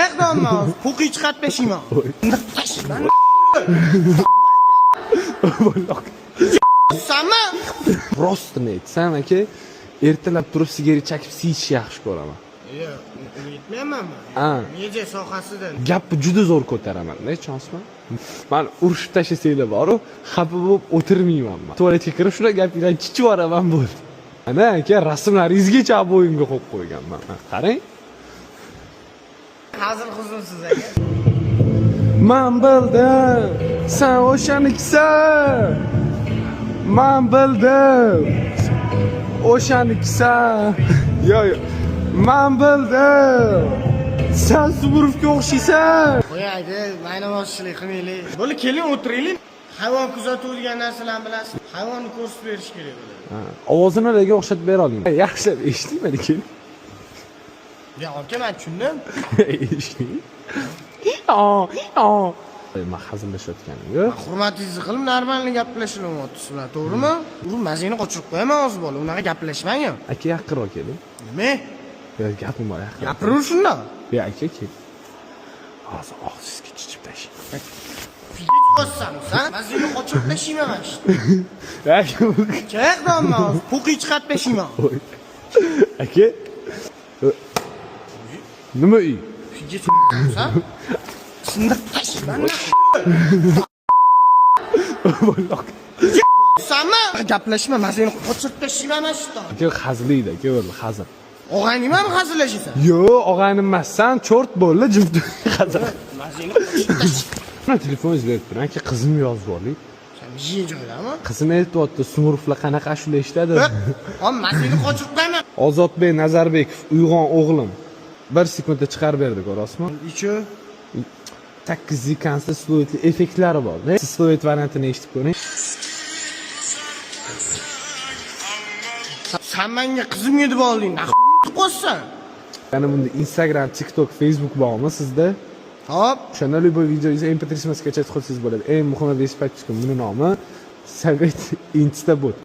Qayerdanman hozir? Po'qiy chiqarib tashlayman. Tashlayman. Sanmi? Rostini aytsam aka, ertalab turib sigaret chakib siyishni yaxshi ko'raman. Yo'q, uni aytmayapman man. Ha. Media sohasida. Gapni juda zo'r ko'taraman, ishonsizmi? Man urushib tashlasanglar boru, xafa bo'lib o'tirmayman man. Tualetga kirib shunday gapinglarni chichib yuboraman, bo'ldi. Ana aka, rasmlaringizgacha bo'yimga qo'yib qo'yganman. Ha, qarang. Hazil huzursiz aka. Man bildim, sen o'shanikisan. Man bildim. O'shanikisan. Yo, yo. Man bildim. Sen Sumurovga o'xshaysan. Qo'y aka, maynabozchilik qilmaylik. Bo'ldi, keling o'tiraylik. Hayvon kuzatuvi degan narsalarni bilasiz. Hayvonni ko'rsatib berish kerak bo'ladi. Ha, ovozini ularga o'xshatib bera oling. Yaxshilab eshiting mana, keling. Ya aka, men tushundim. Eshiting. O, o. Man hazillashayotganim yo'q. Hurmatingizni qilib нормальный gaplashilyapti sizlar, to'g'rimi? Urib mazangni qochirib qo'yaman hozir bola, unaqa gaplashmang. Aka, yaqinroq keling. Nima? Yo, gapim bor, yaqinroq. Gapiraver shundoq. Ya aka, kel. Hozir og'zingizga chichib tashlayman. Qo'ssam, san mazangni qochirib tashlayman mana shu. Aka, Qayerdanman hozir? Po'qiy chiqarib tashlayman. Voy. Aka. Nima uy? San sindirib tashlayman. Sanmi? Gaplashma, mazangni qochirib tashlayman mana shu. Aka, hazil edi, aka, bo'ldi, hazil. Og'ayningmi hazillashasan? Yo'q, og'aynim emassan, чёрт bo'ldi, jim hazil. Mazangni qochirib tashlayman. Mana telefoningizni berib turing, aka, qizim yozib oling. Sen miyang joydami? Qizim aytyapti, Sumurovlar qanaqa ashula eshitadi. Hop, mazangni qochirib qo'yman. Ozodbek Nazarbekov, uyg'on o'g'lim. Bir sekundda chiqarib berdi, ko'rasizmi? Ichi 8 zikansli siluetli effektlari bor. Siz siluet variantini eshitib ko'ring. San menga qizimga deb olding. Нахуй qo'ysan? Yana bunda Instagram, TikTok, Facebook bormi sizda? Hop, O'shanda любой videongizni MP3 скачать qilsangiz bo'ladi. Eng muhimi, без подписка. Buni nomi Sovet Instabot.